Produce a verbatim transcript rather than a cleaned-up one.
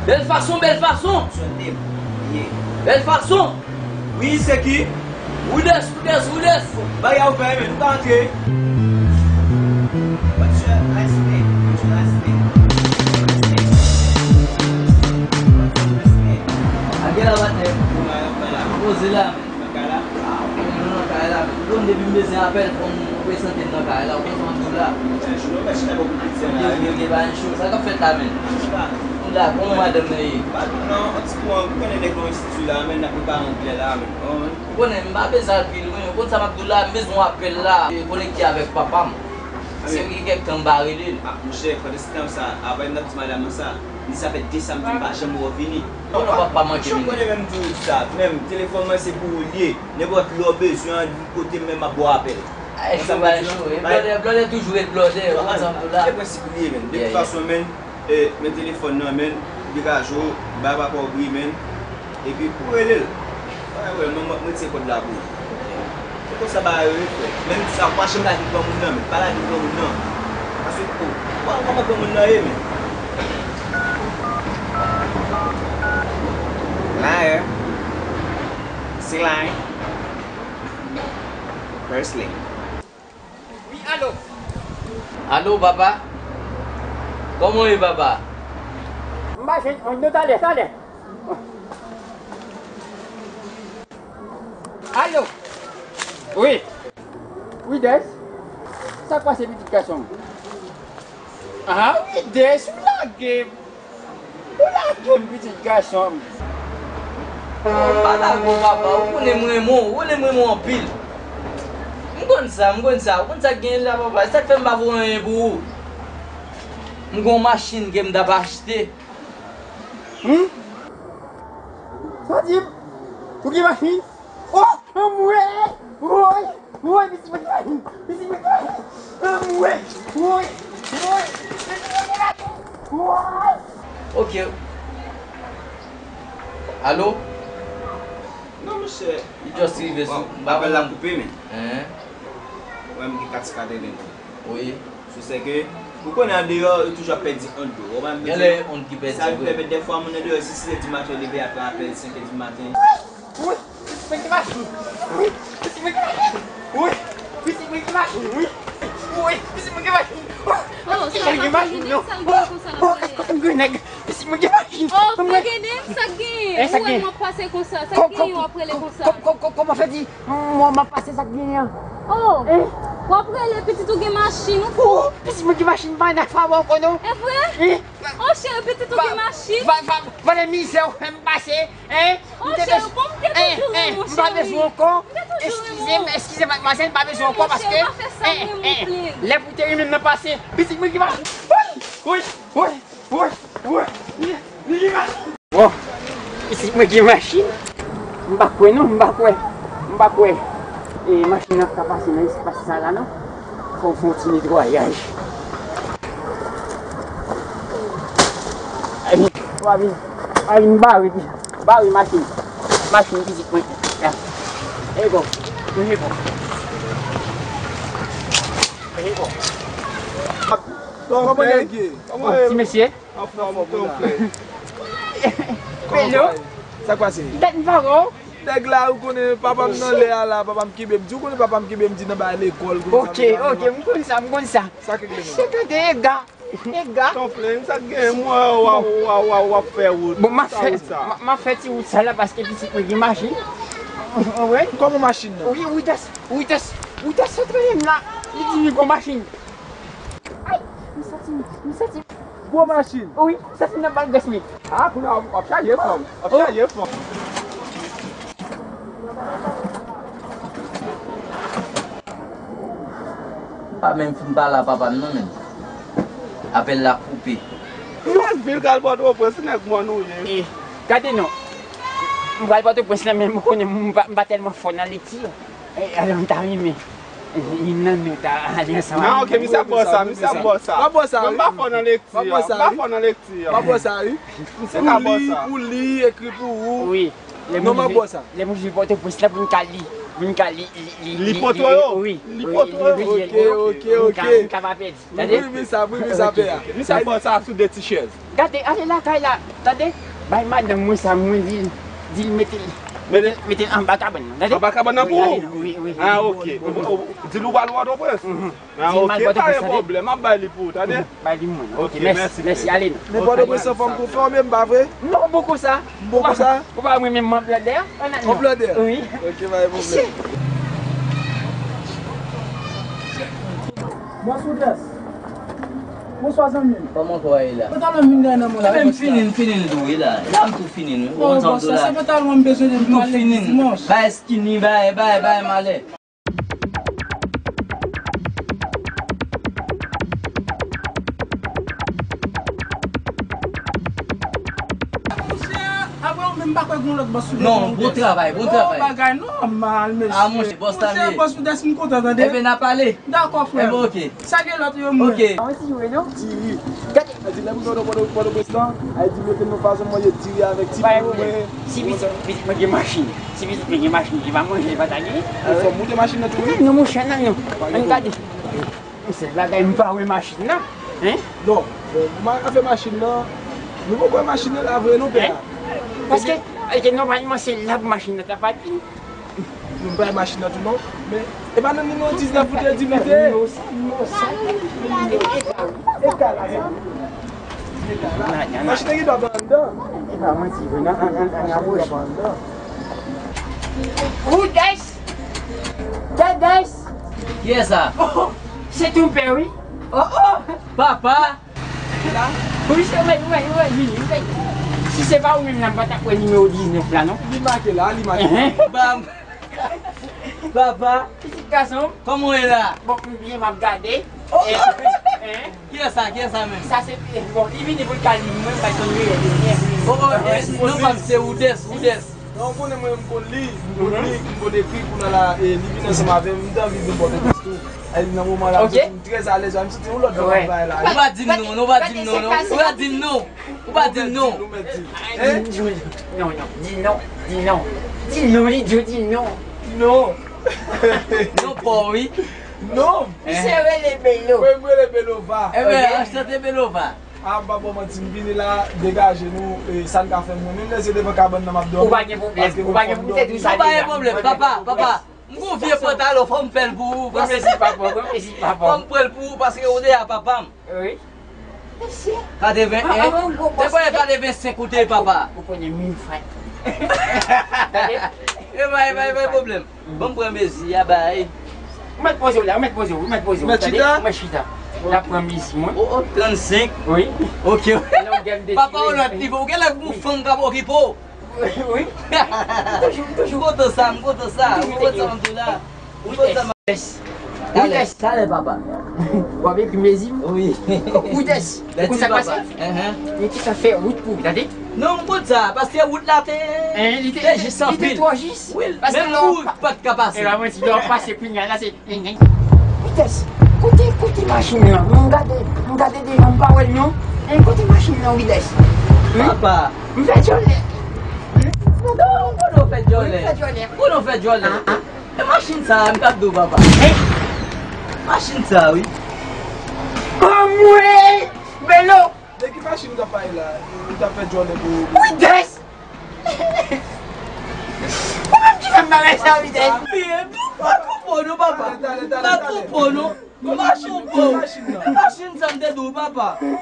Bèl fason, bèl fason. Bèl fason. Wi, se ki? Rudes, Rudes, Rudes. Bagay a ouvè, men nou ka antre. What's your last name? What's your last name? What's your last name? Ake la, patnè. Poze la. Nan kay la? Ah, ou konnen nou nan kay la. Ou konnen depi m bezwen apèl, fò m prezante m nan kay la. Ou konnen sa m ap di w la. Chita bò kote piti a la. Yo, yo, yo, pa yon cho. Sa k ap fèt la, menn? Chita. Ou la, kòman madanm nan ye? Pa non, yon ti kou, ou konnen nèg nan enstiti la, menn, n ap prepare yon klè la, menn. Ou konnen, m pa bezwen al pi lwen. Ou konn sa m ap di w la, m bezwen yon apèl la. E konekte avèk papa m. Se gen kèk tan m pa rele l. Ah, monchè, pandan se tan sa, apre m t ap di madanm nan sa, li sa fè de samdi m pa janm wè w vini. Konnen papa manke vini. Ou konnen menm di w sa, menm telefòn mwen se pou ou l ye. Nenpòt lè w bezwen an, kote m menm m ap ba w apèl. Ay, cho bay cho. E blòdè, blòdè toujou ret blòdè, ou konn sa m di w la. Se prensip li ye, menn. De tout fason, menn, e, men telefòn nan, menn, degaje w, bay papa w bri, menn. Epi, ou rele l. Bagay wè, mwen, mwen, mwen retire kòd la pou ou. Se konsa bagay yo ye, frè. Menm sa, ou pa janm lage granmoun nan, menn. Pa lage granmoun nan. Paske, o, ou pa wè kòman granmoun nan ye, menn. Liar. Se liar. First lady. Wi, alo. Alo, papa. Kòman w ye, papa? M pa jwenn, non, talè, talè. Alo. Wi. Wi, Des. Sa k pase, pitit gason m? Ah, wi, Des, ou lage m. Ou lage m, pitit gason m. Non, m pa lage w, papa. Ou konnen m renmen w. Ou konnen m renmen w anpil. M konn sa, m konn sa. Ou konn sa k genyen la, papa. Se sa k fè m pa voye anyen pou ou. M gen yon machin ke m t ap achte. Hmm? Sa di m? Ou gen machin? Oh, anmwey! Woy! Woy, pitit mwen ki machin! Pitit mwen ki machin! Anmwey! Woy! Woy! Pitit mwen ki machin! Woy! Ok. Alo? Non, monchè. Li just rive sou. Apèl la koupe, men. Hein? Wè, m gen kat kat ede nou. Wi. Sou se ke, ou konnen andeyò, yo toujou ap pèdi onn yo. Ou pa menm. Genlè onn ki pèdi vre. Sa ki pèmèt dèfwa moun andeyò, si sis è di maten, yo leve apre apèl senk è di maten. Wi, pitit mwen ki machin. Wi, pitit mwen ki machin. Wi, pitit mwen ki machin. Wi, wi, pitit mwen ki machin. Oh, pitit mwen ki machin, non. Oh, oh, oh, m gen nèg. Pitit mwen gen machin. Oh, mwen gen nèg, sa k genyen? Eh, sa k genyen? Ou wè m ap pase konsa, sa k genyen w ap rele konsa? Kòman fè di? Mwen, m ap pase sa k genyen an. Oh, w ap rele pitit ou gen machin, ou fou? Oh, pitit mwen gen machin, pa nan fawon ankò non. E vre? Oh, cheri, pitit ou gen machin? Valè mizè ou fè m pase, hein? Oh, cheri, bon, m te toujou renmen w, cheri. M pa bezwen ankò. M te toujou renmen w. Eskize m, eskize, madmwazèl, m pa bezwen ankò paske, hein, hein, lè pou te renmen m nan pase, pitit mwen gen machin. Woy, woy, woy. Bon, pitit mwen gen machin. M pa kwè non, m pa kwè. M pa kwè. E machin nan ka pase nan espas sa la non. Fò m fè yon ti netwayaj. Ay, pa vin, pa vin bare, bare machin. Machin pitit mwen. E bon, e bon. E bon. Kòman nèg ye? Ti mesye. Anfòm, tonton frè. Hello. Sa k pase? Dat m pa wè w. Nèg la, ou konnen papa m nan lè a la, papa m kenbe m di, ou konnen papa m kenbe m di nan bay lekòl, ou konnen sa. Ok, ok, m konn sa, m konn sa. Sa k regle menm? Se tande ega, ega. Tonton frè, sa k gen, mwen, w ap fè wout. Bon, m ap fè, m ap fè ti wout sa la paske pitit mwen gen machin. Ou konprann? Kòman machin nan? Wi, wi, das, wi, das, wi, das, sa trete m la. Li di li gon machin. Ay, m santi, m santi. Gwo machin. Wi, m santi nan bal gès wi. Ah, kounye a w ap chaje fanm. W ap chaje fanm. Pa menm fin pale a papa m non menm. Apèl la koupe. Nèg vil k al Pòtoprens, nèg mòn ou ye. Eh, gade non. M pral Pòtoprens la, men m konnen m pa, m pa tèlman fò nan lekti. E, alò, m ta renmen youn nan nou ta ale ansanm avè m. Non, ok, misye ap bò sa, misye ap bò sa. W ap bò sa, wi. Mwen m pa fò nan lekti an, m pa fò nan lekti an. W ap bò sa, wi. Misye ka bò sa. Ou li, ou li, ekri pou ou. Wi. Non, m ap bò sa. Lè m rive Pòtoprens la pou m ka li. Moun ka li, li, li, li, li poto yo. Wi, li poto yo. Ok, ok, ok. Moun ka pa pèdi. Tande? Wi, wi, sa, wi, wi, sa fè a. Li sa pran sa sou de ti chèz. Gade, ale lakay la. Tande? Bay madanm mwen sa, mwen di, di l mete l, mete l anba kabann nan. Tande? Anba kabann nan pou ou? Wi, wi. Ah, ok. Di l ou pral Pòtoprens. Ah, ok, pa gen pwoblèm. M ap bay li pou ou, tande? Bay li mwen. Ok, mèsi, mèsi. Ale non. Men Pòtoprens an fòm pou fòme m, pa vre? Non, poko sa. Poko sa? Ou pa mwen menm, m anplè dèyè. Anplè dèyè? Wi. Ok, pa gen pwoblèm. Bòs Woodès. Bonswa, zanmi m. Kòman kò a ye la? Pantalon m vin dèyè nan men w la. Ebyen, m fini, m fini l tou, wi la. La, m tou fini l, wi. Ou konn sa m di w la. Bòs, se pantalon an m bezwen depi m al legliz dimanch. Bay skinny, bay, bay, bay malè. Monchè, apre ou menm pa kwè gen lòt bòs sou devan. Non, bon travay, bon travay. Bagay nòmal, mesye. Ah, monchè, bòs la. Monchè, bòs Woodès, m kontan tande. Ebyen, n a pale. Dakò, frè. Ebyen, ok. Salye lòt yo, mwen. Ok. An ti jwe, non? Ti ri. Gade. Ay di, lè m sot Pòtoprens lan, ay di, mete nou fason manje ti ri avèk ti poul mwen. Si pitit, pitit mwen gen machin, si pitit mwen gen machin, li pa manje, li pa ta gen. Ou fè moute machin nan tou, wi? Non, monchè, non, non. Ann gade. Se bagay m pa wè machin nan. Hein? Non, bon, m a fè machin nan. Nou poko wè machin nan la vre, non, pè a. Paske, paske nòmalman, se la pou machin nan ta pati. Nou bay machin nan tou non. Men, e pa nan nimewo diznèf ou te di m li te ye? Nimewo sa, nimewo sa. E ka la, e ka la. Machin nan gen dwa pa anndan. E pa manti vre, nan, an, an, an, an, machin nan pa anndan. Who this? That this? Kiyès sa? Oh, se ton pè, wi. Oh, oh! Papa! Wi, se ou menm, ou menm, ou menm, vini, ou menm. Si se pa ou menm la, m pa t ap wè nimewo diznèf la, non. Li make la, li make la. Bam! Papa! Pitit gason m. Kòman w ye la? Bon, m byen, m ap gade. Oh! Eh, eh. Kiyès sa, kiyès sa menm? Sa se, bon, li vini pou l ka li mwen, m pa t konn reyèl li byen. Oh, oh, eh, non, pa m, se Woodès, Woodès. Non, ou konnen mwen, m konn li, m konn li, m konn ekri, kounye a la, e, li vin ansanm avè m, m te anvi vin Pòtoprens tou. E, nan moman la, m santi m trè alèz, m santi yon lòt jan m ap bay la. Ou pa di m non, non, ou pa di m non, non, ou pa di m non, ou pa di m non. Hein? Non, non, di non, di non. Di non, li di, di non. Non. Non, pa wi. Non. Misye rele Belo. Mwen, m rele Belova. Ebyen, anchante Belova. A, m pa ba w manti, m vini la, degaje nou, e, sa n ka fè mwen. Menm lè se devan kabann nan m ap dòmi. Ou pa gen pwoblèm, ou pa gen pwoblèm, se tou sa. Ou pa gen pwoblèm, papa, papa. M gon vye pantalon, fò m fè l pou ou, paske. Pran plezi, papa, pran plezi, papa. Fò m pran l pou ou, paske ou deja papa m. Wi. Mesye. Katreven en. Depi katreven senk ou te ye, papa. Ou konnen mil fwa. Tande? E pa, e pa, e pa pwoblèm. Bon, m pran mezi a bay. Ou mèt poze w la, ou mèt poze w, ou mèt poze w. Ou mèt chita? Ou mèt chita. N ap pran mezi mwen. O, o, trannsenk. Wi. Ok. Papa, ou lòt nivo. Ou genlè gon fanm k ap okipe w. Wi. Toujou, toujou. M kontan sa, m kontan sa. M kontan sa, m di w la. M kontan sa. Talè, talè, papa. W ap ekri mezi m? Wi. Ou dès. Ou konn sa k pase? Mèsi, papa. Men ki sa fè wout pou ou, tande? Non, m konn sa, paske wout la te, te jis anpil. Li te twò jis. Wi, menm wout pa t ka pase. E pa manti, lè w ap pase kounye a la, se Witès, kote, kote machin nan? M gade, m gade devan, m pa wè l non. Kote machin nan, Witès? Papa. M fè djòlè. Non, kote w fè djòlè? M fè djòlè. Kote w fè djòlè? Ah, ah. E machin sa a, m t ap di w, papa. Machin sa a, wi. Anmwey! Belo! De ki machin w t ap pale la? Ou t ap fè djòlè pou... Witès! Ou menm ki fè m bagay sa, Witès? Pa twonpe w non, papa. Pa twonpe w non. Pa twonpe w. Machin sa m te di w, papa. Papa.